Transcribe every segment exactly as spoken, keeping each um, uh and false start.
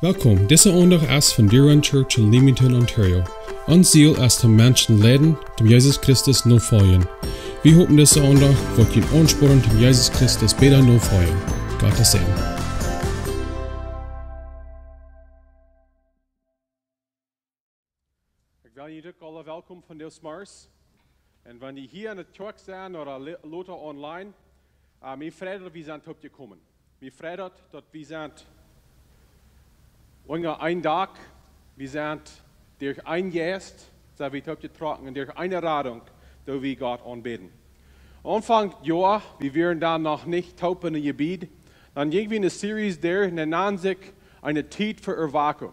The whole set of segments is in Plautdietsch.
Welkom, dise Aundacht es von Deer Run Church in Leamington, Ontario. Ons Ziel es, daut Menschen leiden, däm Jesus Christus nofoljen. Wie hopen, dise Aundacht woat junt aunspornen, däm Jesus Christus bäta nofoljen. Gottes Segen. Ekj well junt uk aule welkom vondoag zemorjes. Un wan jie hia enne Kjoakj sent ooda le-, lota online, äh, mie freit daut jie sent toopjekomen. Mie freit daut, daut jie sent unja een Dak, jie sent derch een Jeist, sent jie toopjetrocken, un derch eene Radunk, daut wie Gott aunbäden. Aunfank Joa, wie wieren dan noch nich toop en een Jebied, dan jinkj wie eene Series derch, un daut nand sikj Eene Tiet fa Erwakjunk.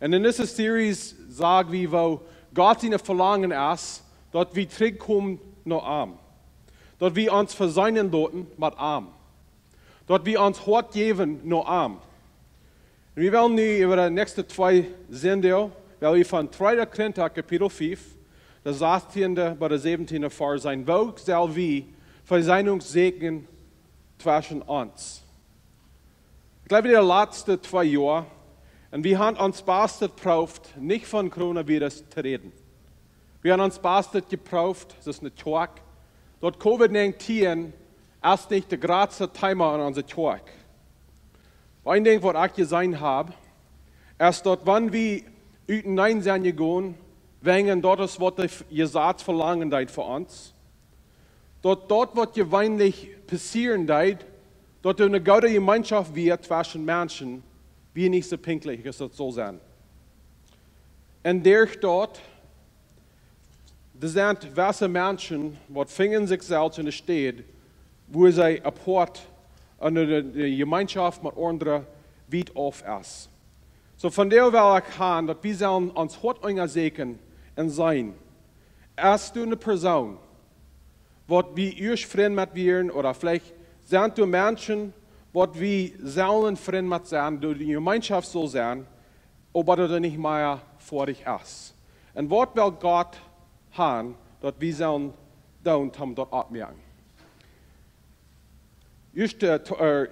Un en dise Series sag wie, woo Gott sien Velangen es, daut wie trigjkomen no am. Daut wie ons vesieenen loten met am. Daut wie ons Hoat jäwen no am. Un wie wellen nu äwa de näakjste twee Sindach, well wie von tweede Korinta Kapitel fief, de sastieende bat de säwentieende Varsch seenen, woo sell wie Vesieenen säkjen tweschen ons. Ekj jleew, de latste twee Joa, un wie haben ons bast jeprooft, nich von Coronavirus to räden. Wie haben ons bast jeprooft, daut es eene Kjoakj, daut Covid nineteen es nich daut jratste Thema en onse Kjoakj. Oba een Dinkj, waut ekj jeseenen hab, es daut, wan wie uteneen sent jegonen, wäajen daut es, waut daut Jesaz velangen deed fa ons, daut daut, waut jeweenlich passieren deed, daut doa eene goode Jemeenschoft wia tweschen Menschen, wia nich soo pinkjlich aus daut sull sennen. Un derch daut, doa sent jewesse Menschen, waut finjen sikj selfst en eene Städ, wua see apoat un de, de Jemeenschoft met aundre wiet auf es. Soo, vondoag well ekj han, daut wie sellen ons Hoat unjasäkjen un seenen, es doa eene Persoon, waut wie ieescht Frind met wieren, ooda veleicht sent doa Menschen, waut wie sellen Frind met sennen, doa de Jemeenschoft sull sennen, oba daut nich mea foadich es. Un waut well Gott han, daut wie sellen doonen, om daut oppmoakjen? Ieeschte, äh,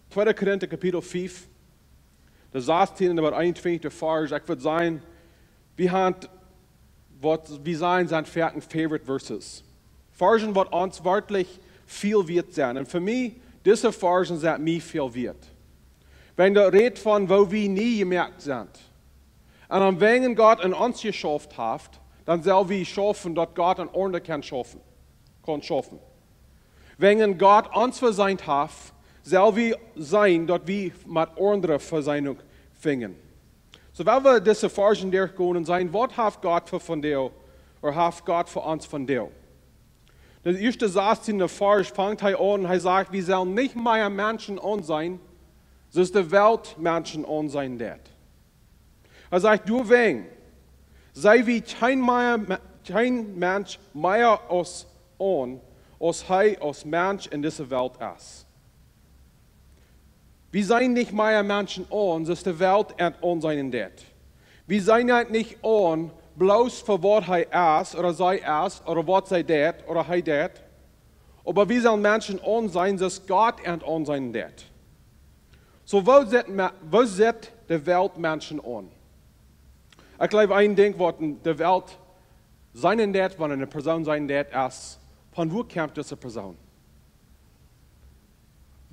tweede Korinta Kapitel fief, de sastieende bat eenuntwintjichste Varsch. Ekj wudd sajen, wie haben, waut wie sajen, sent foaken favorite verses. Varschen, waut ons werkjlich väl wieet sent. Un fa mie, dise Varschen sent mie väl wieet. Wan daut rät von, woo wie nie jemoakt sent. Un dan, wan Gott en ons jeschaufen haft, dan sell wie schaufen, daut Gott en aundre kaun schaufen, kaun schaufen. Wan Gott ons vesieent haft, sell wie seenen, daut wie met aundre Vesieenen finjen. Soo, wan wie dise Varschen derchgonen un seenen, waut haft Gott fa vondoag, ooda haft Gott fa ons vondoag? De ieeschte sastieende Varsch fangt hee aun, hee sajcht, wie sellen nich mea Menschen aunseenen, soo aus de Welt Menschen aunseenen deit. Hee sajcht, doawäajen see wie kjeen mea, kjeen Mensch mea aus aun, aus hee aus Mensch en dise Welt es. Wie seenen nich mea Menschen aun, soo aus de Welt an aunseenen deit. Wie seenen an nich aun, bloos fa waut hee es, ooda see es, ooda waut see deit, ooda hee deit. Oba wie sellen Menschen aunseenen, soo aus Gott an aunseenen deit. Soo, woo sitt Me-, woo sitt de Welt Menschen aun? Ekj jleew, een Dinkj, waut en de Welt seenen deit, wan eene Persoon seenen deit, es, von wua kjemt dise Persoon?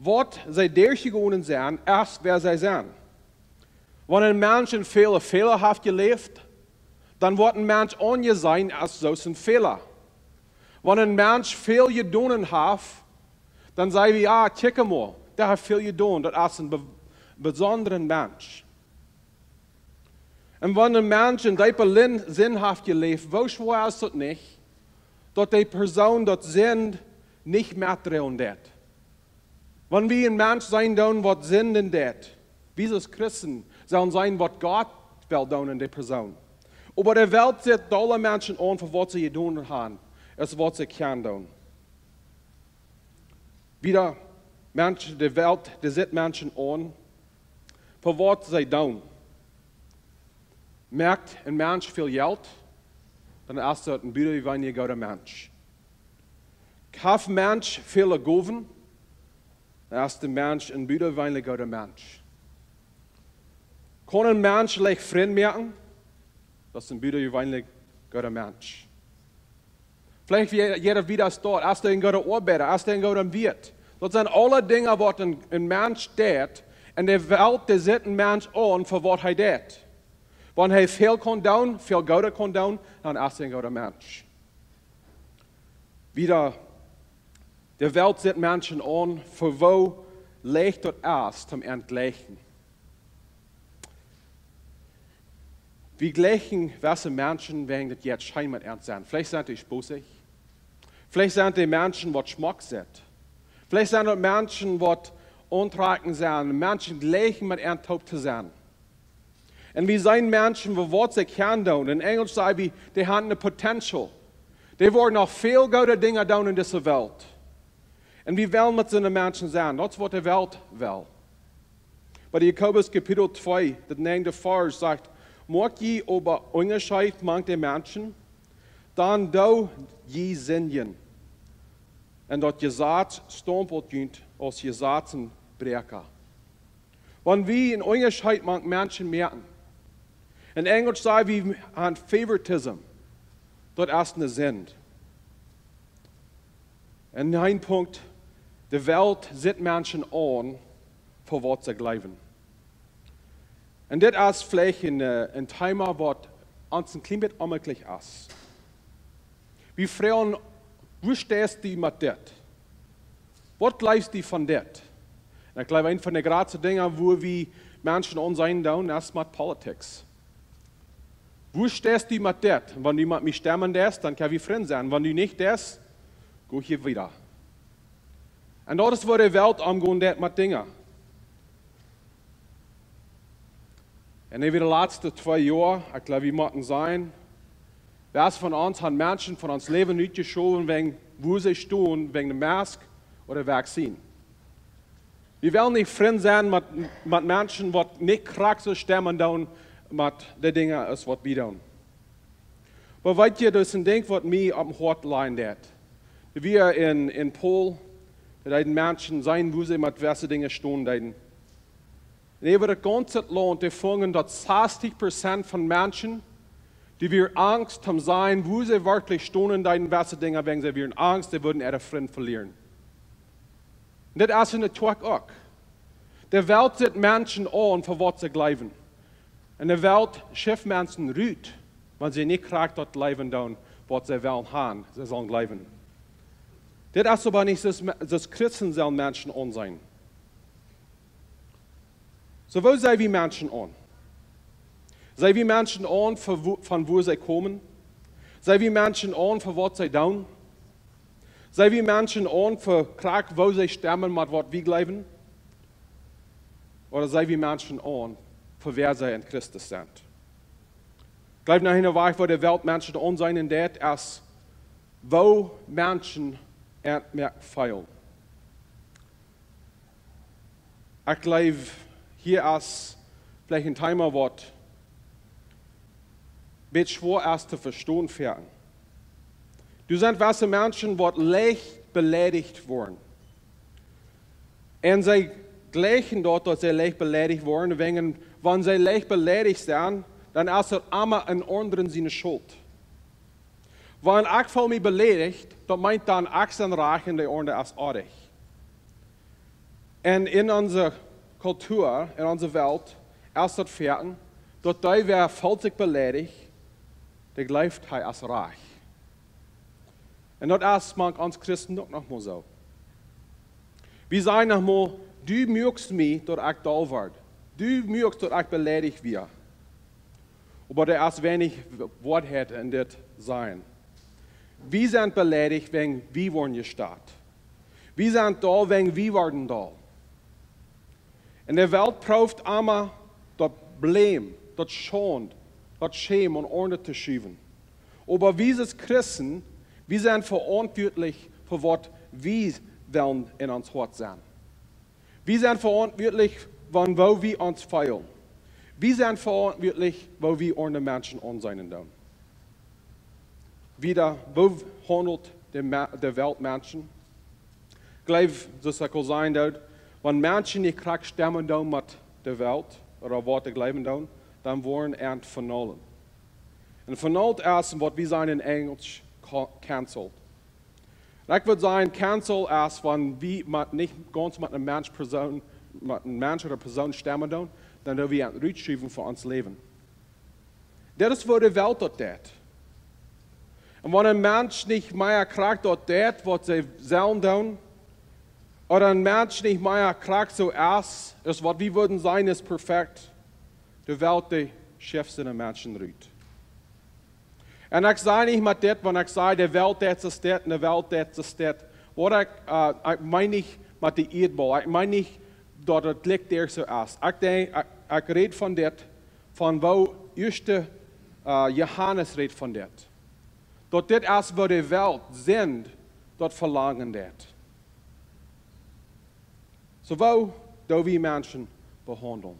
Waut see derchjegonen sent, es, wäa see sent. Wan een Mensch en väle Fäla haft jeläft, dan woat een Mensch aunjeseenen aus soo aus een Fäla. Wan een Mensch väl jedonen haft, dan saj wie, ah, kjikj mol, dee haft väl jedonen, daut es een be-, besondra Mensch. Un wan een Mensch en deepe Lin-, Sind haft jeläft, woo schwoa es daut nich, daut dee Persoon daut Sind nich metdroagen deit? Wan wie een Mensch seenen doonen, waut Sinden deit, wie aus Christen sellen seenen, waut Gott well doonen en dee Persoon. Oba de Welt sitt aule Menschen aun fa waut see jedonen haben, aus waut see kjennen doonen. Wieda, Mensch, de Welt, dee sitt Menschen aun, fa waut see doonen. Moakt een Mensch väl Jelt, dan es daut een butajeweenlich gooda Mensch. Haft een Mensch väle Gowen, dan es de Mensch een butajeweenlich gooda Mensch. Kaun een Mensch leicht Frind moaken? Daut es een butajeweenlich gooda Mensch. Veleicht wia jie wieda doa, es dee een gooda Oabeida, es dee een gooda Wirt. Daut sent aule Dinja, waut een, een Mensch deit. Un de Welt, dee sitt een Mensch aun fa waut hee deit. Wan hee väl kaun doonen, väl Goodet kaun doonen, dan es hee een gooda Mensch. Wieda, de Welt sitt Menschen aun fa woo leicht daut es, om an to jleichen. Wie jleichen jewesse Menschen wäajen daut jie scheen met an sent. Veleicht sent dee spossich. Veleicht sent dee Menschen, waut schmock sent. Veleicht sent daut Menschen, waut auntrakjent sent. Menschen jleichen met an toop to sennen. Un wie seenen Menschen, waut see kjennen doonen. En Enjlisch saj wie, they have the potential. Dee woaren noch väl goode Dinja doonen en dise Welt. Un wie wellen met soone Menschen sennen. Daut es, waut de Welt well. Bie Jakobus Kapitel twee, daut näajende Varsch sajcht: "Moakt jie oba Unjascheet mank de Menschen, dan doo jie sindjen. Un daut Jesaz stompelt junt aus Jesazbräakja." Wan wie een Unjascheet mank Menschen moaken. En Enjlisch saj wie, wie han favoritism. Daut es eene Sind. Un een Punkt, de Welt sitt Menschen aun fa waut see jleewen. Un dit es veleicht een, äh, een Thema, waut ons een kjlien bät onjemaklich es. Wie froagen: "Woo steist du met dit? Waut jleefst du von dit?" Un ekj jleew, eent von de jratste Dinja, wua wie Menschen aunseenen doonen, es met politics. "Woo steist du met dit? Wan du met mie stemmen deist, dan kjenn wie Frind sennen. Wan du nich deist, go hia wieda." Un daut es, woo de Welt omgonen deit met Dinja. Un äwa de latste twee Joa, ekj jleew, wie motten seenen, wäa von ons haft Menschen von ons Läwen utjeschowen wäajen wua see stonen, wäajen de Mask ooda Vaccine. Wie wellen nich Frind sennen met, met Menschen, waut nich krakjt soo stemmen doonen met de Dinja aus waut wie doonen. Oba weet jie, daut es een Dinkj, waut mie oppem Hoat lijen deit. Wie wieren en, en Polen, doa deeden Menschen seenen, wua see met jewesse Dinja stonen deeden. Un äwa daut gaunze Launt, dee fungen, daut sastich Prozent von Menschen, dee wieren angst, om to seenen, wua see werkjlich stonen deeden, jewesse Dinja, wäajen see wieren angst, see wudden äare Frind velieren. Un dit es en de Kjoakj uk. De Welt sitt Menschen aun fa waut see jleewen. Un de Welt schift Menschen rut, wan see nich krakjt daut jleewen doonen, waut see wellen han, see sellen jleewen. Dit es oba nich, soo aus Me-, soo aus Christen sellen Menschen aunseenen. Soo, woo seenen wie Menschen aun? Seenen wie Menschen aun fa wua-, von wua see komen? Seenen wie Menschen aun fa waut see doonen? Seenen wie Menschen aun fa krakjt woo see stemmen met waut wie jleewen? Ooda seenen wie Menschen aun fa wäa see en Christus sent? Ekj jleew, noch een Wajch, woo de Welt Menschen aunseenen deit, es, woo Menschen an moaken feelen. Ekj jleew, hia es veleicht een Thema, waut een bät schwoa es to vestonen fa an. Doa sent jewesse Menschen, waut leicht beleidicht woaren. Un see jleichen daut, daut see leicht beleidicht woaren, wäajen, wan see leicht beleidicht sent, dan es daut emma een aundren siene Schult. Wan ekj feel mie beleidicht, daut meent dan, ekj sie rajcht un de aundra es oajch. Un en onse Kultua, en onse Welt, es daut foaken, daut dee, wäa feelt sikj beleidicht, dee jleeft, hee es rajcht. Un daut es mank ons Christen uk noch mol soo. Wie sajen noch mol: "Du muakst mie, daut ekj doll wort. Du muakst, daut ekj beleidicht wia." Oba doa es weinich Woarheit en dit sajen. Wie sent beleidicht, wäajen wie woaren jestat. Wie sent doll, wäajen wie woaren doll. Un de Welt prooft emma daut Blame, daut Schaund, daut Schämen aun aundre to schuwen. Oba wie aus Christen, wie sent veauntwuatlich fa waut wie wellen en ons Hoat sennen. Wie sent veauntwuatlich von woo wie ons feelen. Wie sent veauntwuatlich, woo wie aundre Menschen aunseenen doonen. Wieda, woo haundelt de Me-, de Welt Menschen? Ekj jleew, soo aus ekj aul säd, wan Menschen nich krakjt stemmen doonen met de Welt, ooda waut dee jleewen doonen, dan woaren an vernollen. Un vernollt es waut wie sajen en Enjlisch ca-, cancelled. Un ekj wudd sajen, cancel es wan wie met, nich gaunz met een Mensch, Persoon, met een Mensch ooda Persoon stemmen doonen, dan doo wie an rutschuwen fa ons Läwen. Daut es woo de Welt daut deit. Un wan een Mensch nich mea krakjt daut deit waut see sellen doonen, ooda een Mensch nich mea krakjt soo es, es waut wie wudden sajen es perfekt, de Welt dee schuft siene Menschen rut. Un ekj saj nich met dit, wan ekj saj, de Welt deit soo dit un de Welt deit soo dit. Waut ekj, eh, ekj meen nich met de Ieedbaul, ekj meen nich daut et likjt doa soo es. Ekj denkj, ekj, ekj räd von dit, von woo ieeschte, eh, Johanes räd von dit. Daut dit es woo de Welt, Sind, daut velangen deit. Soo woo doo wie Menschen behaundlen?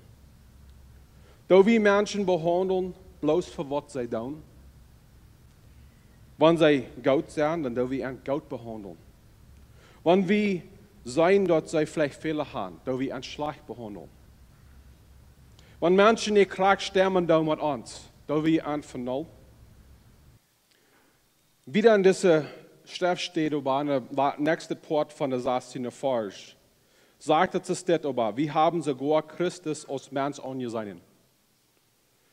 Doo wie Menschen behaundlen bloos fa waut see doonen? Wan see goot sent, dan doo wie an goot behaundlen. Wan wie seenen daut see veleicht Fäla haben, doo wie an schlajcht behaundlen. Wan Menschen nich krakjt stemmen doonen met ons, doo wie an vernollen. Wieda en dise Schreftstäd, oba en de la-, näakjste Poat von de sastieende Varsch, sajcht et, es dit oba: Wie haben soogoa Christus aus Mensch aunjeseenen.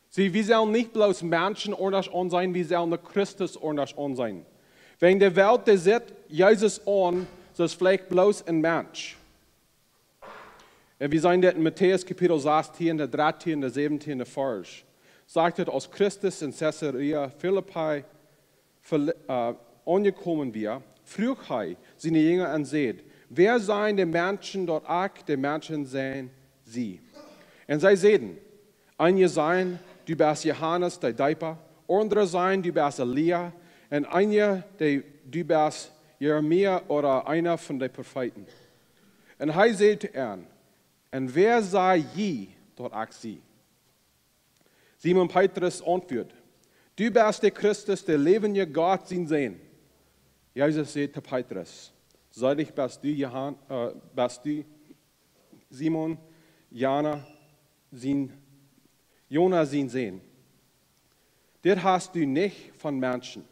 See, wie sellen nich bloos Menschen aundasch aunseenen, wie sellen uk Christus aundasch aunseenen. Wäajen de Welt, dee sitt Jesus aun, soo aus veleicht bloos een Mensch. Un wie seenen dit en Matäus Kapitel sastieen, de dartieende, säwentieende Varsch. Sajcht et: Aus Christus en Caesarea Philippi verle-, eh, aunjekomen wia, fruach hee siene Jinja un säd: Wäa sajen de Menschen daut ekj de Menschensän sie? Un see säden: Eenje sajen, du best Johanes de Deepa, aundre sajen, du best Elia, un eenje, dee, du best Jeremia ooda eena von de Profeeten. Un hee säd to an: Un wäa saj jie daut ekj sie? Simon Petrus auntwuad: Du best de Christus, de läwendje Gott sien Sän. Jesus säd to Petrus: Seelich best du, Johan-, eh, best du, Simon, Jona sien, Jona sien Sän. Dit hast du nich von Menschen.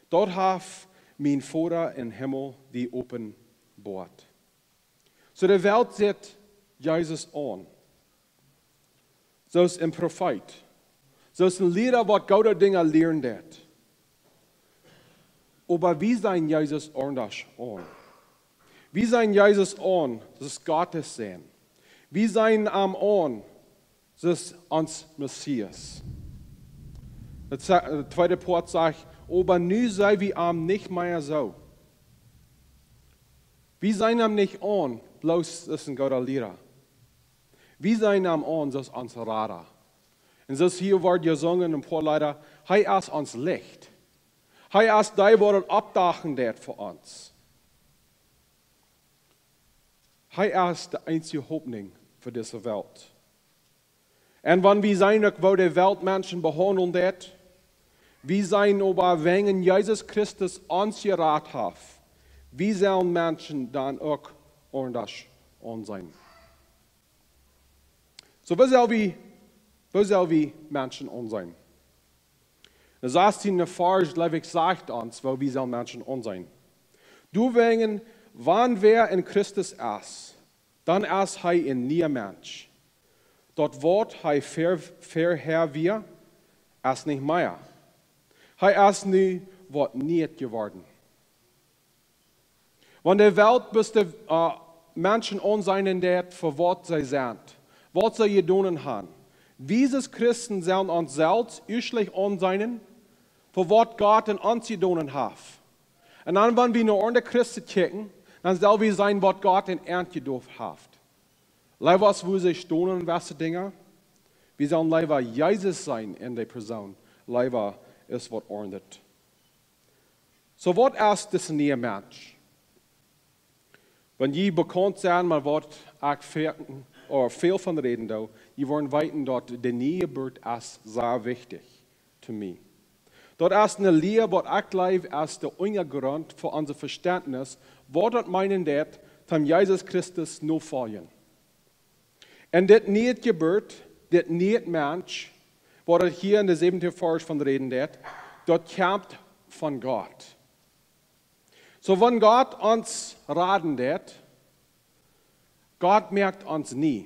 Daut haft mien Voda em Himmel die openboat. Soo de Welt sitt Jesus aun soo aus een Profeet, soo aus een Liera waut goode Dinja lieren deit. Oba wie seenen Jesus aundasch aun. Wie seenen Jesus aun soo aus Gott sien Sän. Wie seenen am aun soo aus ons Messias. De zwe-, de tweede Poat sajcht: Oba nu seenen wie am nich mea soo. Wie seenen am nich aun bloos soo aus een gooda Liera. Wie seenen am aun soo aus ons Rada. Un soo aus hia woat jesungen en een poa Leeda: Hee es ons Licht. Hee es dee, waut et oppdachen deit fa ons. Hee es de eensje Hopninj fa dise Welt. Un wan wie seenen uk woo de Welt Menschen behaundlen deit, wie seenen oba, wäajen Jesus Christus ons jerat haft, wie sellen Menschen dan uk aundasch aunseenen. Soo, woo sell wie, woo sell wie Menschen aunseenen? De sastieende Varsch, jleew ekj, sajcht ons woo wie sellen Menschen aunseenen. Doawäajen, wan wäa en Christus es, dan es hee een niea Mensch. Daut waut hee ver-, verhäa wia, es nich mea. Hee es nu waut Nieet jeworden. Wan de Welt bloos de, eh, Menschen aunseenen deit fa waut see sent, waut see jedonen haben, wie aus Christen sellen ons selfst ieeschtlich aunseenen fa waut Gott en ons jedonen haft. Un dan, wan wie no aundre Christen kjikjen, dan sell wie seenen waut Gott en an jedonen haft. Leewa aus woo see stonen, waut see Dinja. Wie sellen leewa Jesus seenen en de Persoon. Leewa es waut aundret. Soo, waut es dis niea Mensch? Wan jie bekaunt sent met waut ekj väl, ooda väl von räden doo, jie woaren weeten daut de niee Jeburt es sea wichtich to mie. Daut es eene Lia waut ekj jleew es de Unjagrunt fa ons Vestentnis, waut daut meenen deit, toom Jesus Christus nofoljen. Un dit niee Jeburt, Dit nieet Mensch, waut et hia en de säwende Varsch von räden deit, daut kjemt von Gott. Soo, wan Gott ons raden deit, Gott moakt ons nie.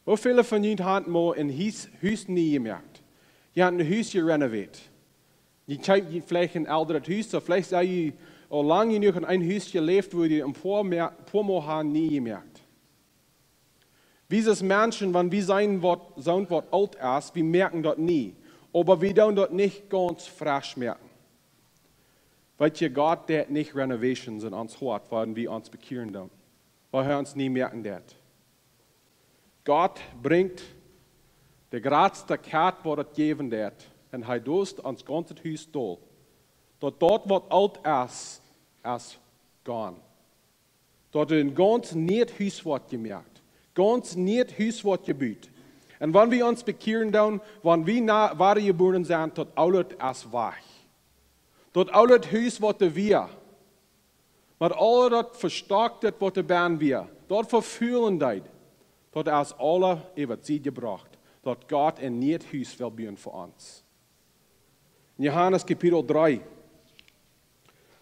Woo väle von junt haben mol een Hus, Hus nie jemoakt? Jie haben een Hus jerenoveet. Jie kjeepen veleicht een elret Hus, ooda veleicht sent jie aul lang jenuach en een Hus jeläft, wua jie een poa mea-, poa mol haben nie jemoakt. Wie aus Menschen, wan wie seenen waut, seenen waut oolt es, wie moaken daut nie. Oba wie doonen daut nich gaunz fresch moaken. Weet jie, Gott deit nich renovations en ons Hoat, wan wie ons bekjieren doonen. Wiels hee ons nie moaken deit. Gott brinjt de jratste Kjast, waut et jäwen deit, un hee doost ons gaunzet Hus dol. Daut daut waut oolt es, es gone. Daut een gaunz nieet Hus woat jemoakt. Gaunz nieet Hus woat jebut. Un wan wie ons bekjieren doonen, wan wie na, wadajebuaren sent, daut oolet es wajch. Daut oolet Hus waut doa wia, met aul daut vestoaktet waut doa bennen wia, daut vefulen deed, daut es aules äwa de Sied jebrocht, daut Gott een nieet Hus well buen fa ons. En Johanes Kapitel dree,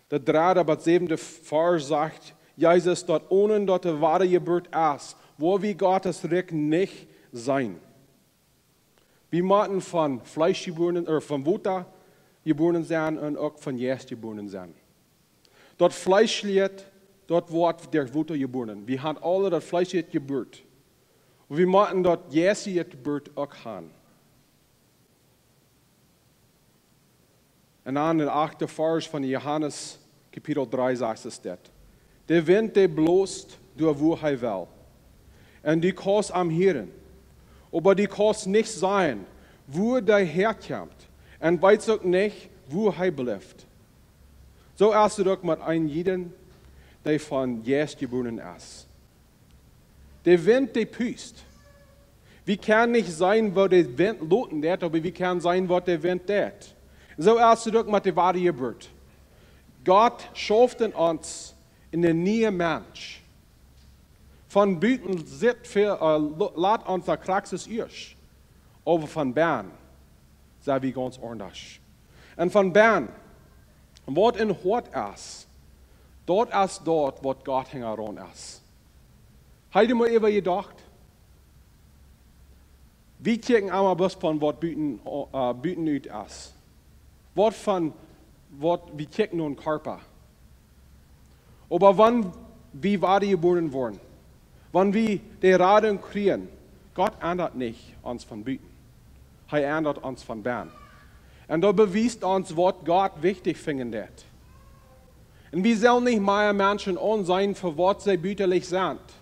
de dredde bat säwende Varsch sajcht Jesus, daut onen daut de Wadajeburt es, woa wie Gott sien Rikj nich seenen. Wie motten von Fleesch jebuaren, ooda von Wota jebuaren sennen un uk von Jeist jebuaren sennen. Daut Fleesch lieet, daut woat derch Wota jebuaren. Wie haben aule daut fleeschliche Jeburt. Un wie motten daut jeistelje Jeburt uk haben. Un dan em achten Varsch von Johanes Kapitel dree sajcht et dit: De Wint, dee blost doa, wua hee well. Un du kaust am hieren. Oba du kaust nich sajen, wua dee häakjemt. Un weetst uk nich, wua hee blift. Soo es et uk met een jieda, dee von Jeist jebuaren es. De Wint, dee pust. Wie kjennen nich seenen, wua de Wint loten deit, oba wie kjennen seenen, waut de Wint deit. Un soo es et uk met de Wadajeburt. Gott schauft en ons een niea Mensch. Von buten sitt väl, äh, lo-, lat ons daut krakjt soo ut. Oba von bennen sent wie gaunz aundasch. Un von bennen, waut em Hoat es, daut es daut, waut Gott hinjaraun es. Hast du mol äwa jedocht? Wie kjikjen emma bloos von waut buten, äh, buten ut es. Waut von, waut wie kjikjen no een Kjarpa. Oba wan wie wadajebuaren woaren, wan wie de Radunk kjrieen, Gott endat nich ons von buten. Hee endat ons von bennen. Un daut bewiest ons, waut Gott wichtich finjen deit. Un wie sellen nich mea Menschen aunseenen fa waut see butajlich sent.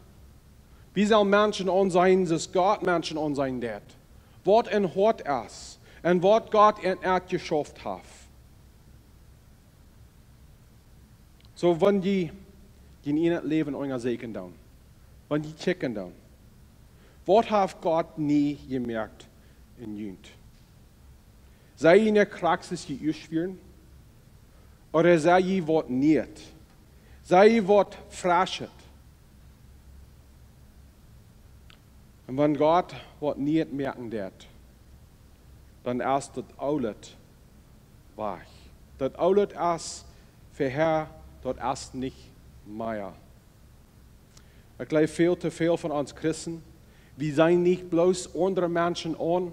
Wie sellen Menschen aunseenen, soo aus Gott Menschen aunseenen deit. Waut em Hoat es un waut Gott en an jeschauft haft. Soo, wan jie, jie en jun Läwen unjasäkjen doonen, wan jie kjikjen doonen, waut haft Gott nie jemoakt en junt? Sent jie krakjt soo aus jie ieescht wieren? Ooda sent jie waut Nieet? Sent jie waut Freschet? Un wan Gott waut Nieet moaken deit, dan es daut Oolet wajch. Daut Oolet es verhäa, daut es nich mea. Ekj jleew, väl to väl von ons Christen, wie seenen nich bloos aundre Menschen aun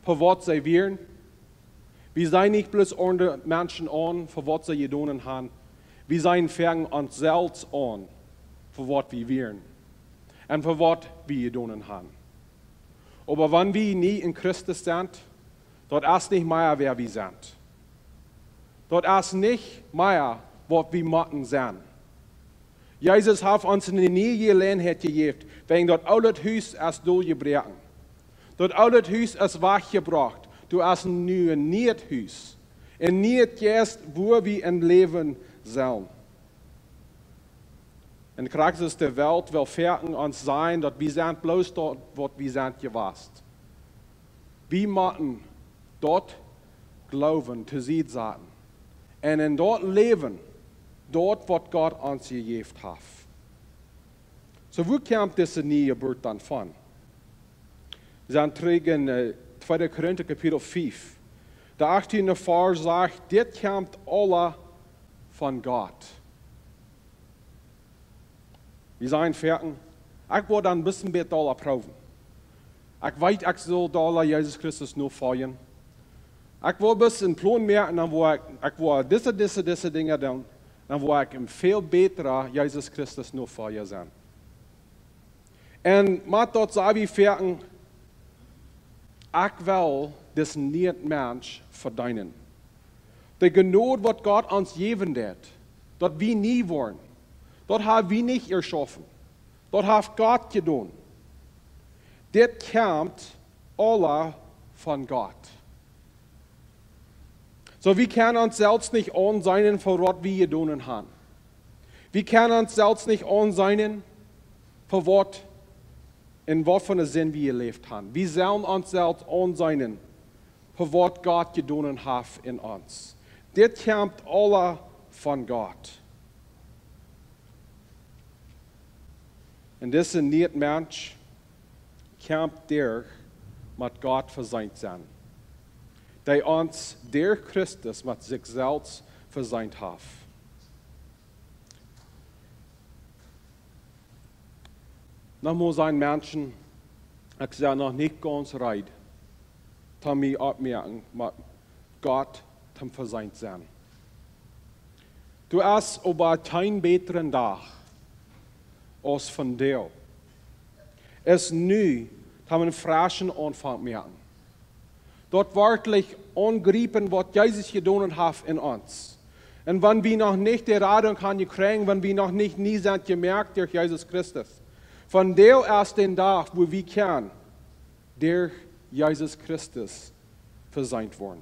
fa waut see wieren. Wie seenen nich bloos aundre Menschen aun fa waut see jedonen haben. Wie seenen foaken ons selfst aun fa waut wie wieren un fa waut wie jedonen haben. Oba wan wie nie en Christus sent, daut es nich mea, wäa wie sent. Daut es nich mea, waut wie motten sennen. Jesus haft ons eene niee Jeläajenheit jejäft, wäajen daut oolet Hus es doljeschmäten. Daut oolet Hus es wajchjebrocht. Doa es nu een nieet Hus. Een nieet Jeist, wua wie en läwen sellen. Un krakjt soo aus de Welt well foaken ons sajen, daut wie sent bloos daut, waut wie sent jewast. Wie motten daut Gloowen to Sied saten. Un en daut läwen, daut, waut Gott ons jejäft haft. Soo, wua kjemt dise niee Jeburt dan von? Wie sent trigj en äh, tweede Korinta Kapitel fief. De achttiende Varsch sajcht: Dit kjemt aula von Gott. Wie sajen foaken: Ekj woa dan een bät dolla proowen. Ekj weet, ekj saul dolla Jesus Christus nofoljen. Ekj woa bloos een Plon moaken, dan woa ekj, ekj woa dise, dise, dise Dinja doonen. Dan woa ekj een väl bätra Jesus Christus Nofolja sennen. Un met daut saj wie foaken: Ekj well disen nieen Mensch vedeenen. De Jnod, waut Gott ons jäwen deed, daut wie nie woaren, daut ha wie nich erschaufen. Daut haft Gott jedonen. Dit kjemt aula von Gott. Soo, wie kjennen ons selfst nich aunseenen fa waut wie jedonen han. Wie kjennen ons selfst nich aunseenen fa waut, en waut fa eene Sind wie jeläft han. Wie sellen ons selfst aunseenen fa waut Gott jedonen haft en ons. Dit kjemt aula von Gott. Un dise niee Mensch kjemt derch met Gott veseent sennen, dee ons derch Christus met sikj selfst veseent haft. Noch mol sent Menschen, ekj sie noch nich gaunz reed, om mie oppmoaken met Gott toom veseent sennen. Doa es oba kjeen bätren Dach aus vondoag. Es nu, daut wie een freschen Aunfank moaken. Daut werkjlich aungriepen, waut Jesus jedonen haft en ons. Un wan wie noch nich de Radunk han jekjräajen, wan wie noch nich nie sent jemoakt derch Jesus Christus. Vondoag es de Dach, wua wie kjennen derch Jesus Christus veseent woaren.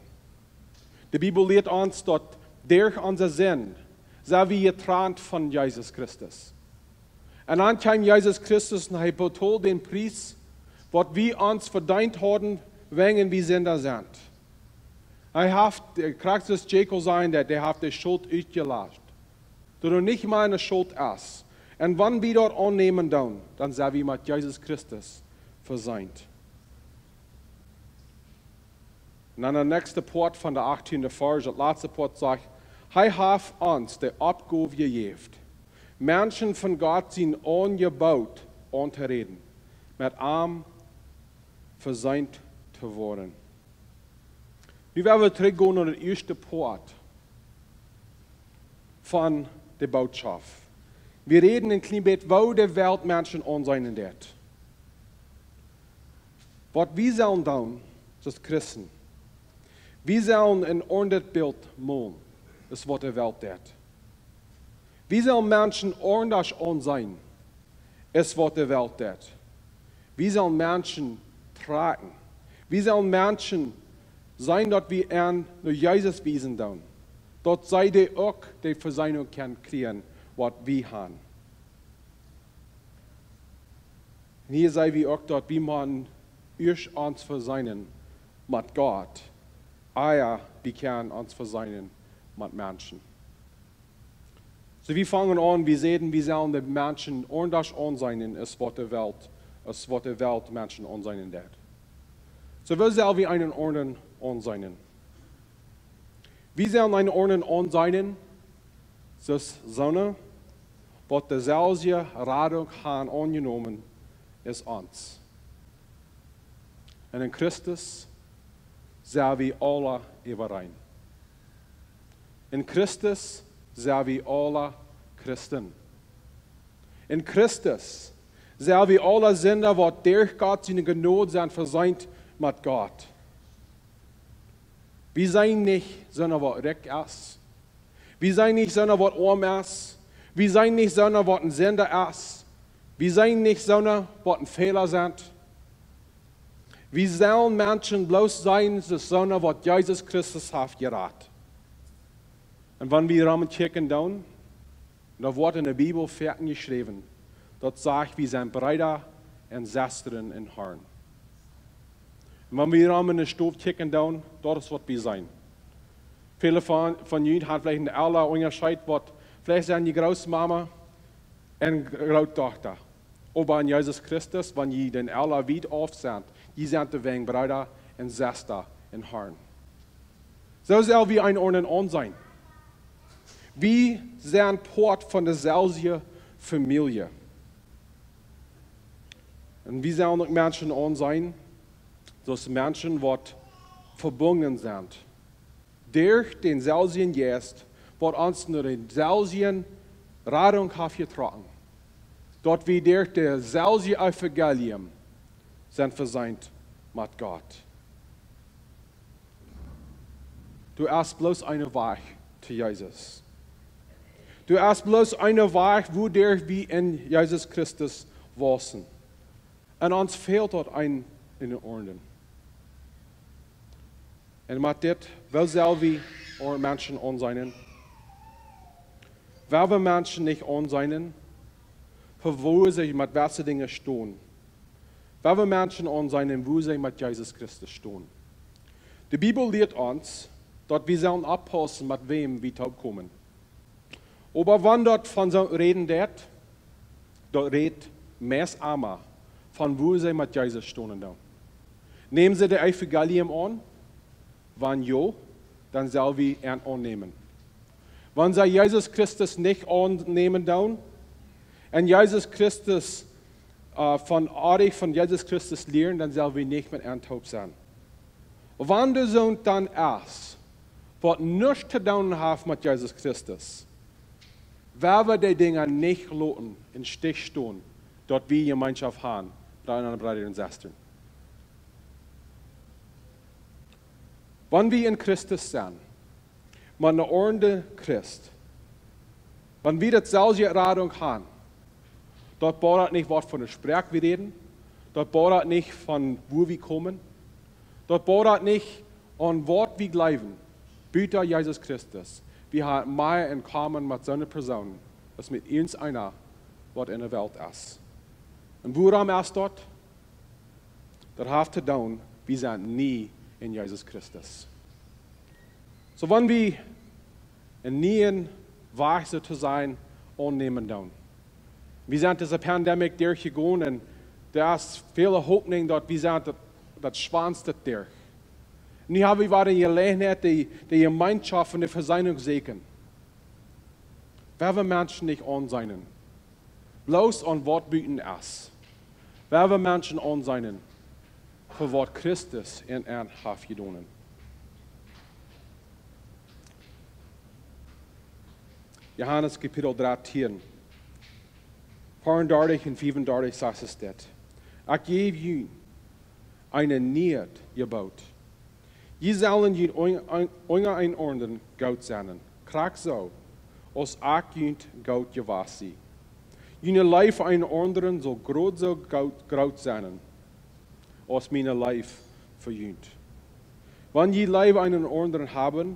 De Bibel lieet ons, daut derch onse Sind sent wie jetrant von Jesus Christus. Un dan kjeem Jesus Christus un hee betold dän Pries, waut wie ons vedeent hauden, wäajen wie Sinda sent. Hee haft, äh, krakjt soo aus Jakob säd, daut hee haft de Schult utjelascht. Daut doa nich mea eene Schult es. Un wan wie daut aunnämen doonen, dan sent wie met Jesus Christus veseent. Un dan de näakjste Poat von de achttiende Varsch, daut latste Poat sajcht: Hee haft ons de Oppgow jejäft, Menschen von Gott sien Aunjeboot auntoräden, met am veseent to woaren. Nu woa wie trigj gonen no de ieeschte Poat von de Bootschoft. Wie räden een kjlien bät, woo de Welt Menschen aunseenen deit. Waut wie sellen doonen, aus Christen, wie sellen een aundret Bilt molen, es waut de Welt deit. Wie sellen Menschen aundasch aunseenen, es waut de Welt deit. Wie sellen Menschen trakjen. Wie sellen Menschen seenen, daut wie an no Jesus wiesen doonen. Daut see dee uk de Veseenunk kjennen kjrieen, waut wie han. Un hia seenen wie uk, daut wie motten ieescht ons veseenen met Gott, ea wie kjennen ons veseenen met Menschen. Soo, wie fangen aun, wie säden, wie sellen de Menschen aundasch aunseenen, es waut de Welt, es waut de Welt Menschen aunseenen deit. Soo, woo sell wie eenen aundren aunseenen? Wie sellen eenen aundren aunseenen, soo aus soone, waut deselwje Radunk han aunjenomen aus ons. Un en Christus sent wie aula äwareen. En Christus sent wie aula Christen. En Christus sent wie aula Sinda, waut derch Gott siene Jnod sent veseent met Gott. Wie sent nich soone, waut rikj es. Wie sent nich soone, waut oam es. Wie sent nich soone, waut een Sinda es. Wie sent nich soone, waut een Fäla sent. Wie sellen Menschen bloos seenen, soo aus soone, waut Jesus Christus haft jerat. Un wan wie rom kjikjen doonen, dan woat en de Bibel foaken jeschräwen, daut sajcht, wie sent Breeda un Sestren em Harn. Un wan wie rom en de Stow kjikjen doonen, daut es waut wie sent. Väle von, von junt han veleicht een Elda Unjascheet, waut veleicht sent jie Grootmama un Grootdochta. Oba en Jesus Christus, wan jie dän Elda wiet auf sent, Jie sent de Weng Breeda un Sesta em Harn. Soo sell wie eenaunda aunseenen. Wie sent Poat von deselwje Famielje. Un wie sellen uk Menschen aunseenen, soo aus Menschen waut vebungen sent derch dänselwjen Jeist, waut ons no dänselwjen Radunk haft jetrocken, daut wie derch daut selwje Evangelium sent veseent met Gott. Doa es bloos een Wajch to Jesus. Doa es bloos een Wajch, wuaderch wie en Jesus Christus wausen. Un ons fält daut een en de Oaren. Un met dit, woo sell wie aundre Menschen aunseenen? Woo wie Menschen nich aunseenen, fa woo see met waut fa Dinja stonen. Woo wie Menschen aunseenen, woo see met Jesus Christus stonen. De Bibel lieet ons, daut wie sellen oppaussen, met wäm wie toopkomen. Oba wan daut von soo räden deit, daut rät meist emma von woo see met Jesus stonen doonen. Nämen see daut Evangelium aun? Wan jo, dan sell wie an aunnämen. Wan see Jesus Christus nich aunnämen doonen, un Jesus Christus, äh, von oadich von Jesus Christus lieren, dan sell wie nich met an toop sennen. Wan doa soont dan es, waut nuscht to doonen haft met Jesus Christus, woa wie dee Dinja nich loten em Stich stonen, daut wie Jemeenschoft haben, Breeda un Sestren. Wan wie en Christus sent, met een aundren Christ, wan wie daut selwje Radunk haben, daut bodat nich waut von de Sproak wie räden, daut bodat nich von wua wie komen, daut bodat nich aun waut wie jleewen, buta Jesus Christus. Wie haben mea en common met soone Persoon aus met irjenteena, waut en de Welt es. Un wuarom es daut? Daut haft to doonen, wie sent nie en Jesus Christus. Soo wan wie een nieen Wajch, soo to sajen, aunnämen doonen. Wie sent dise Pandemie derchjegonen un doa es väl Hopninj, daut wie sent daut, daut schwoaste derch. Nu hab wie wada de Jeläajenheit, dee, dee Jemeenschoft un de Vesöhnunk sieekjen. Woa wie Menschen nich aunseenen, bloos aun waut buten es. Woa wie Menschen aunseenen, fa waut Christus en an haft jedonen. Johanes Kapitel dartieen, veeaundartich un fiefundartich sajcht et dit: Ekj jäw junt een nieet Jeboot. Jie sellen junt un-, un-, unjarenaunda goot sennen, krakjt soo aus ekj junt goot jewast sie. June Leew fa eenaunda saul groot soo goot, groot sennen aus miene Leew fa junt. Wan jie Leew fa eenaunda haben,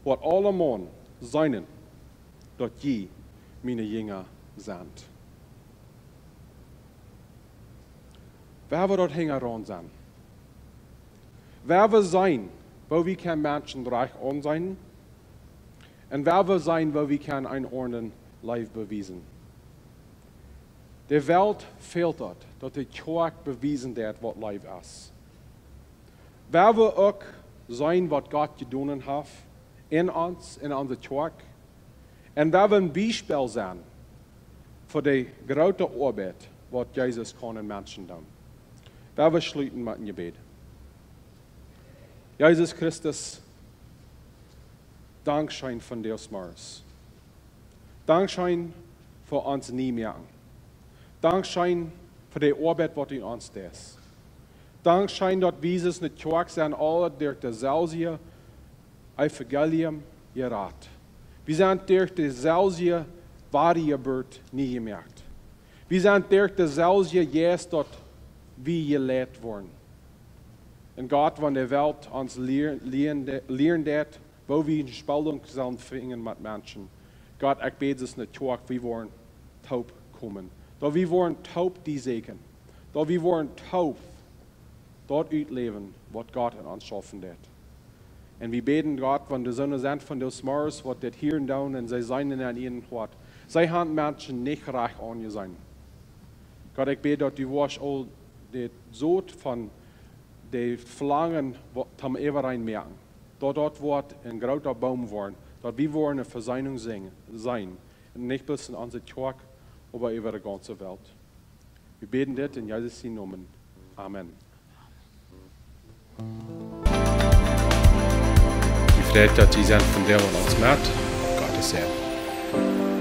woat aulemaun seenen, daut jie miene Jinja sent. Woa wie daut hinjaraun sennen. Woa wie seenen, woo wie kjennen Menschen rajcht aunseenen. Un woa wie seenen, woo wie kjennen eenaunda Leew bewiesen. De Welt fält daut, daut de Kjoakj bewiesen deit, waut Leew es. Woa wie uk seenen, waut Gott jedonen haft en ons, en onse Kjoakj. Un woa wie een Biespel sennen fa de groote Oabeit, waut Jesus kaun en Menschen doonen. Woa wie schluten met een Jebäd. Jesus Christus, dankscheen fa dise Morjes. Dankscheen fa ons nie moaken. Dankscheen fa de Oabeit, waut du en ons deist. Dankscheen, daut wie sent ne Kjoakj, sent aule derch daut selwje Evangelium jerat. Wie sent derch daut selwje Wadajeburt nie jemoakt. Wie sent derch daut selwje Jeist, daut wie jeleit woaren. Un Gott, wan de Welt ons lier-, lieren de-, lieren deit, woo wie eene Spaltunk sellen finjen met Menschen. Gott, ekj bäd, daut ne Kjoakj, wie woaren toop komen. Daut wie woaren toop die sieekjen. Daut wie woaren toop daut utläwen, waut Gott en ons schaufen deit. Un wie bäden, Gott, wan doa soone sent von dise Morjes, waut dit hieren doonen, un see seenen en äa Hoat. See haben Menschen nich rajcht aunjeseenen. Gott, ekj bäd, daut du woascht aul dit Sot von de Velangen toom äwareen moaken, daut daut woat een groota Boom woaren, daut wie woaren eene Veseenunk seenen, nich bloos en onse Kjoakj, oba äwa de gaunze Welt. Wie bäden dit en Jesus sienen Nomen. Amen. Wie freit daut jie sent vondoag met ons met. Gott säajen.